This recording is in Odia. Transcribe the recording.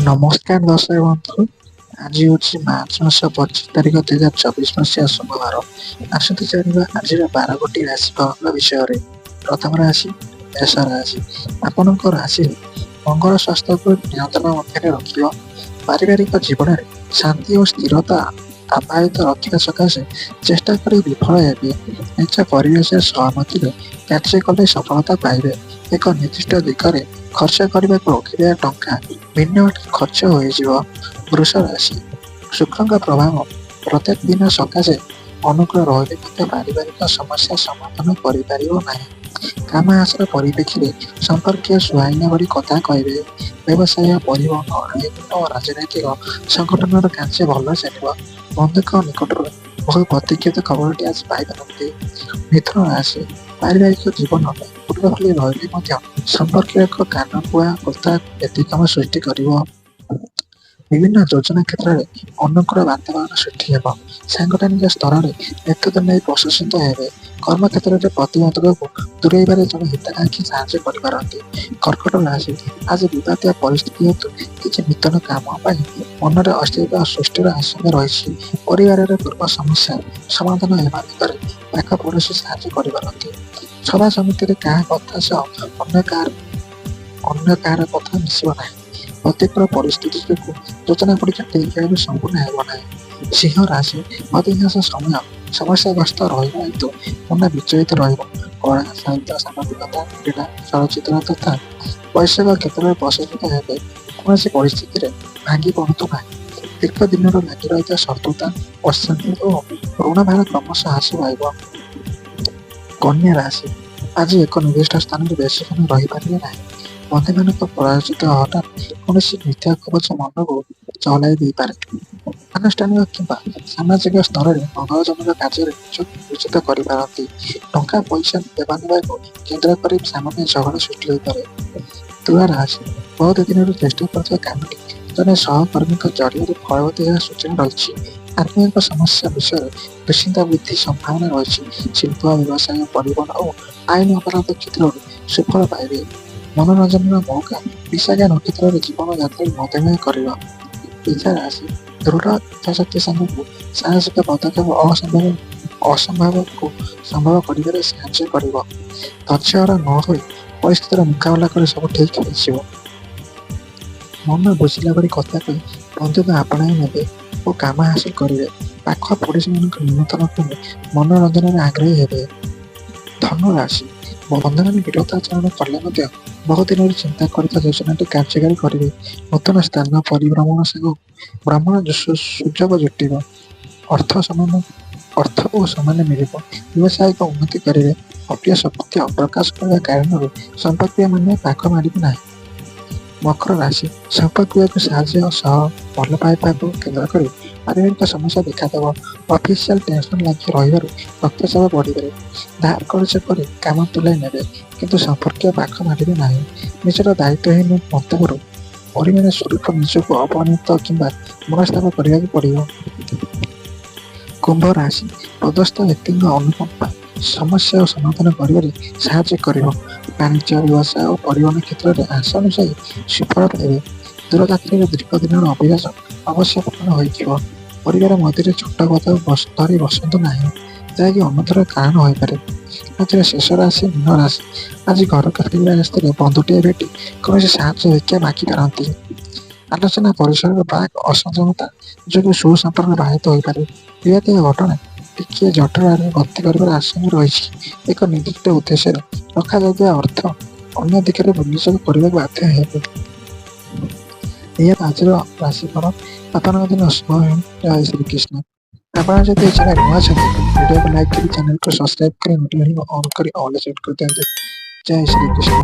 ନମସ୍କାର ଦର୍ଶକ ବନ୍ଧୁ। ଆଜି ହେଉଛି ମାର୍ଚ୍ଚ ମାସ 25 ତାରିଖ, 2024 ମସିହା ସୋମବାର। ଆସନ୍ତୁ ଜାଣିବା ଆଜିର 12 ଗୋଟି ରାଶିଫଳଙ୍କ ବିଷୟରେ। ପ୍ରଥମ ରାଶି ମେଷ ରାଶି। ଆପଣଙ୍କ ରାଶିରେ ମଙ୍ଗଳ ସ୍ୱାସ୍ଥ୍ୟକୁ ନିୟନ୍ତ୍ରଣ ମଧ୍ୟରେ ରଖିବ। ପାରିବାରିକ ଜୀବନରେ ଶାନ୍ତି ଓ ସ୍ଥିରତା ଆବାହିତ ରଖିବା ସକାଶେ ଚେଷ୍ଟା କରି ବିଫଳ ହେବେ। ନିଜ ପରିବେଶରେ ସହମତିରେ କାର୍ଯ୍ୟ କଲେ ସଫଳତା ପାଇବେ। ଏକ ନିର୍ଦ୍ଦିଷ୍ଟ ଦିଗରେ ଖର୍ଚ୍ଚ କରିବାକୁ ରଖିଥିବା ଟଙ୍କା ଭିନ୍ନ ବାଟରେ ଖର୍ଚ୍ଚ ହୋଇଯିବ। ବୃଷ ରାଶି। ଶୁକ୍ରଙ୍କ ପ୍ରଭାବ ପ୍ରତ୍ୟେକ ଦିନ ସକାଶେ ଅନୁକୂଳ ରହିଲେ ମଧ୍ୟ ପାରିବାରିକ ସମସ୍ୟା ସମାଧାନ କରିପାରିବ ନାହିଁ। କାମ ହାସଲ ପରିପ୍ରେକ୍ଷୀରେ ସମ୍ପର୍କୀୟ ସୁହାଇଲା ଭଳି କଥା କହିବେ। ବ୍ୟବସାୟ, ପରିବହନ, ଆଇନ ଓ ରାଜନୈତିକ ସଂଗଠନର କାର୍ଯ୍ୟ ଭଲ ଚାଲିବ। ବନ୍ଧୁଙ୍କ ନିକଟରୁ ବହୁ ପ୍ରତୀକ୍ଷିତ ଖବରଟି ଆଜି ପାଇପାରନ୍ତି। ମିଥୁନ ରାଶି। ପାରିବାରିକ ଜୀବନ ପୂର୍ବ ଭଳି ରହିଲେ ମଧ୍ୟ ସମ୍ପର୍କୀୟଙ୍କ କାନକୁହା କଥା ବ୍ୟତିକ୍ରମ ସୃଷ୍ଟି କରିବ। ବିଭିନ୍ନ ଯୋଜନା କ୍ଷେତ୍ରରେ ଅନୁକୂଳ ବାତାବରଣ ସୃଷ୍ଟି ହେବ। ସାଂଗଠନିକ ସ୍ତରରେ ନେତୃତ୍ୱ ନେଇ ପ୍ରଶଂସିତ ହେବେ। କର୍ମକ୍ଷେତ୍ରରେ ପ୍ରତିବନ୍ଧକକୁ ଦୂରେଇବାରେ ଜଣେ ହିତାକାଂକ୍ଷୀ ସାହାଯ୍ୟ କରିପାରନ୍ତି। କର୍କଟ ରାଶି। ଆଜି ବିବାଦୀୟ ପରିସ୍ଥିତି ହେତୁ କିଛି ନୂତନ କାମ ପାଇଁ ମନରେ ଅସ୍ଥିରତା ସୃଷ୍ଟିର ଆଶଙ୍କା ରହିଛି। ପରିବାରରେ ପୂର୍ବ ସମସ୍ୟା ସମାଧାନ ହେବା ଦିଗରେ ପାଖ ପଡ଼ୋଶୀ ସାହାଯ୍ୟ କରିପାରନ୍ତି। ସଭା ସମିତିରେ କାହା କଥା ସହ ଅନ୍ୟ କାହାର କଥା ମିଶିବ ନାହିଁ। ପ୍ରତିକୂଳ ପରିସ୍ଥିତି ଯୋଗୁଁ ଯୋଜନା ଗୁଡ଼ିକ ଠିକ୍ ଭାବେ ସମ୍ପୂର୍ଣ୍ଣ ହେବ ନାହିଁ। ସିଂହ ରାଶି। ଅଧିକାଂଶ ସମୟ ସମସ୍ୟାଗ୍ରସ୍ତ ରହିବା ହେତୁ ମନ ବିଚଳିତ ରହିବ। କଳା, ସାହିତ୍ୟ, ସାମ୍ବାଦିକତା, କ୍ରୀଡ଼ା, ଚଳଚ୍ଚିତ୍ର ତଥା ବୈଷୟିକ କ୍ଷେତ୍ରରେ ପ୍ରଶଂସିତ ହେବେ। କୌଣସି ପରିସ୍ଥିତିରେ ଭାଙ୍ଗି ପଡ଼ନ୍ତୁ ନାହିଁ। ଦୀର୍ଘ ଦିନରୁ ଲାଗି ରହିଥିବା ଶତ୍ରୁତା, ଅଶାନ୍ତି ଓ ଋଣଭାର କ୍ରମଶଃ ହ୍ରାସ ପାଇବ। କନ୍ୟା ରାଶି। ଆଜି ଏକ ନିର୍ଦ୍ଦିଷ୍ଟ ସ୍ଥାନରେ ବେଶୀ ସମୟ ରହିପାରିବେ ନାହିଁ। ବନ୍ଧୁମାନଙ୍କ ପ୍ରାୟୋଜିତ ହଠାତ୍ କୌଣସି ମିଥ୍ୟା ଖବର ମନକୁ ଚହଲାଇ ଦେଇପାରେ। ଆନୁଷ୍ଠାନିକ କିମ୍ବା ସାମାଜିକ ସ୍ତରରେ ମଙ୍ଗଳଜନକ କାର୍ଯ୍ୟରେ ନିଜକୁ ନିୟୋଜିତ କରିପାରନ୍ତି। ଟଙ୍କା ପଇସା ଦେବା ନେବାକୁ କେନ୍ଦ୍ର କରି ସାମାନ୍ୟ ଝଗଡ଼ା ସୃଷ୍ଟି ହୋଇପାରେ। ତୁଳା ରାଶି। ବହୁତ ଦିନରୁ ଚେଷ୍ଟା କରୁଥିବା କାମଟି ଜଣେ ସହକର୍ମୀଙ୍କ ଜରିଆରେ ଫଳବତୀ ହେବାର ସୂଚନା ରହିଛି। ଆତ୍ମୀୟଙ୍କ ସମସ୍ୟା ବିଷୟରେ ଦୁଶ୍ଚିନ୍ତା ବୃଦ୍ଧି ସମ୍ଭାବନା ରହିଛି। ଶିଳ୍ପ, ବ୍ୟବସାୟ, ପରିବହନ ଓ ଆଇନ ଅପରାଧ କ୍ଷେତ୍ରରୁ ସୁଫଳ ପାଇବେ। ମନୋରଞ୍ଜନର ମୌକା ବିଶାଖା ନକ୍ଷତ୍ରରେ ଜୀବନ ଯାତ୍ରାକୁ ମଧୁମୟ କରିବ। ବିଛା ରାଶି। ଦୃଢ଼ ଇଚ୍ଛାଶକ୍ତି ସାଙ୍ଗକୁ ସାହସିକ ପଦକ୍ଷେପ ଅସମ୍ଭବକୁ ସମ୍ଭବ କରିବାରେ ସାହାଯ୍ୟ କରିବ। ଧୈର୍ଯ୍ୟହରା ନ ହୋଇ ପରିସ୍ଥିତିର ମୁକାବିଲା କଲେ ସବୁ ଠିକ୍ ହୋଇଯିବ। ମନ ବୁଝିଲା ଭଳି କଥା କହି ବନ୍ଧୁକୁ ଆପଣାଇ ନେବେ ଓ କାମ ହାସଲ କରିବେ। ପାଖ ପଡ଼ୋଶୀମାନଙ୍କ ନିମନ୍ତ୍ରଣ କ୍ରମେ ମନୋରଞ୍ଜନରେ ଆଗ୍ରହୀ ହେବେ। ଧନୁ ରାଶି। ବନ୍ଧୁମାନେ ବିରୋଧ ଆଚରଣ କଲେ ମଧ୍ୟ ବହୁ ଦିନରୁ ଚିନ୍ତା କରିଥିବା ଯୋଜନାଟି କାର୍ଯ୍ୟକାରୀ କରିବେ। ନୂତନ ସ୍ଥାନ ପରିଭ୍ରମଣ ସାଙ୍ଗକୁ ଭ୍ରମଣ ସୁଯୋଗ ଜୁଟିବ। ଅର୍ଥ ଓ ସମ୍ମାନ ମିଳିବ। ବ୍ୟବସାୟିକ ଉନ୍ନତି କରିବେ। ଅପ୍ରିୟ ସତ୍ୟ ପ୍ରକାଶ କରିବା କାରଣରୁ ସମ୍ପର୍କୀୟମାନେ ପାଖ ମାଡ଼ିବେ ନାହିଁ। ମକର ରାଶି। ସମ୍ପର୍କୀୟକୁ ସାହାଯ୍ୟ ସହ ଭଲ ପାଇବାକୁ କେନ୍ଦ୍ର କରି ପାରିବାରିକ ସମସ୍ୟା ଦେଖାଦେବ। ଅଫିସିଆଲ ଟେନସନ ଲାଗି ରହିବାରୁ ରକ୍ତଚାପ ବଢ଼ିପାରେ। ଧାର କରଜ କରି କାମ ତୁଲାଇ ନେବେ, କିନ୍ତୁ ସମ୍ପର୍କୀୟ ପାଖ ମାଡ଼ିବେ ନାହିଁ। ନିଜର ଦାୟିତ୍ୱହୀନ ମନ୍ତବ୍ୟରୁ ପରିଣାମ ସ୍ୱରୂପ ନିଜକୁ ଅପମାନିତ କିମ୍ବା ମନସ୍ତାପ କରିବାକୁ ପଡ଼ିବ। କୁମ୍ଭ ରାଶି। ପଦସ୍ଥ ବ୍ୟକ୍ତିଙ୍କ ଅନୁକମ୍ପା ସମସ୍ୟା ଓ ସମାଧାନ କରିବାରେ ସାହାଯ୍ୟ କରିବ। ବାଣିଜ୍ୟ, ବ୍ୟବସାୟ ଓ ପରିବହନ କ୍ଷେତ୍ରରେ ଆଶା ଅନୁଯାୟୀ ସୁଫଳ ପାଇବେ। ଦୂରଯାତ୍ରାରେ ଦୀର୍ଘ ଦିନର ଅଭିଳାଷ ଅବଶ୍ୟ ପୂରଣ ହୋଇଯିବ। ପରିବାର ମଧ୍ୟରେ ଛୋଟ କଥାକୁ ଧରି ବସନ୍ତୁ ନାହିଁ, ଯାହାକି ଅନର୍ଥର କାରଣ ହୋଇପାରେ। ଆଜିର ଶେଷ ରାଶି ମୀନ ରାଶି। ଆଜି ଘରକୁ ଫେରିବା ରାସ୍ତାରେ ବନ୍ଧୁଟିଏ ଭେଟି କୌଣସି ସାହାଯ୍ୟ ଭିକ୍ଷା ମାଗିପାରନ୍ତି। ଆଲୋଚନା ପରିସରରେ ବାକ୍ ଅସଂଯମତା ଯୋଗୁଁ ସୁସମ୍ପର୍କ ବ୍ୟାହତ ହୋଇପାରେ। ବିବାଦୀୟ ଘଟଣା ଟିକିଏ ଜଟିଳ ଆଡ଼କୁ ଗତି କରିବାର ଆଶଙ୍କା ରହିଛି। ଏକ ନିର୍ଦ୍ଦିଷ୍ଟ ଉଦ୍ଦେଶ୍ୟରେ ରଖାଯାଇଥିବା ଅର୍ଥ ଅନ୍ୟ ଦିଗରେ ବିନିଯୋଗ କରିବାକୁ ବାଧ୍ୟ ହେବେ। ଏହା ଆଜିର ରାଶିଫଳ। ଆପଣଙ୍କ ଦିନ ଶୁଭ ହେଉ। ଜୟ ଶ୍ରୀକୃଷ୍ଣ। ଆପଣ ଯଦି ଏ ଚ୍ୟାନେଲ ନୂଆ ଅଛନ୍ତି, ଭିଡ଼ିଓକୁ ଲାଇକ୍ କରି, ଚ୍ୟାନେଲକୁ ସବସ୍କ୍ରାଇବ କରି, ନୋଟିଫିକେସନ ଅନ୍ କରି ଅଲ୍ ସେଟ୍ କରିଦିଅନ୍ତୁ। ଜୟ ଶ୍ରୀକୃଷ୍ଣ।